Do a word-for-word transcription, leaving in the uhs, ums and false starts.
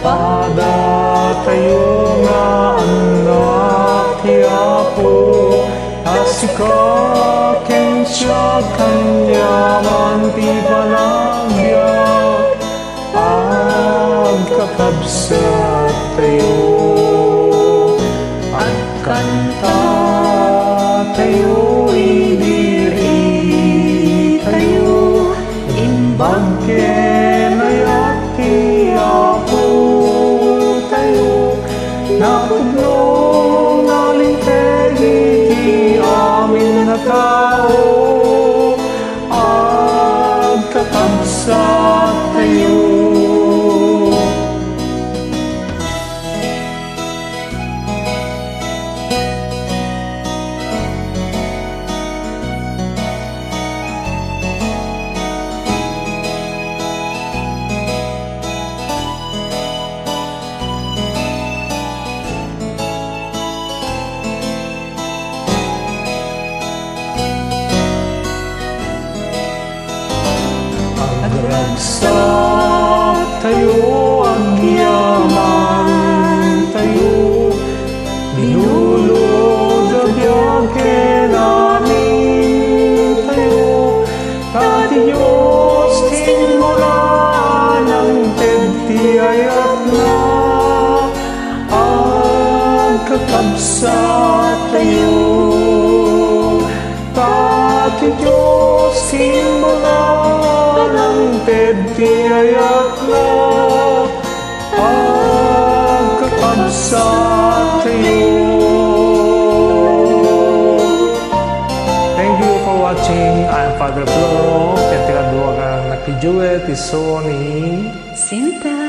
Padatayo nga annak ti Apo, a sika ken siak aniaman ti panagbiag, agkakabsattayo, agkantatayo, idi riitayo, imbag ken ayat ti Apotayo, napudno nga Linteg iti amin a tao, agkakabsattayo. Agragsaktayo, agyamantayo, binulod a biag ken amintayo, ta ti Dios ti immuna, nangted ti ayatna, agkakabsattayo. Ta ti Dios ti immuna, nangted ti ayatna, agkakabsattayo. Thank you for watching. I'm Father Floro, ken ti kadua nga nagkiduet isu ni Sinta.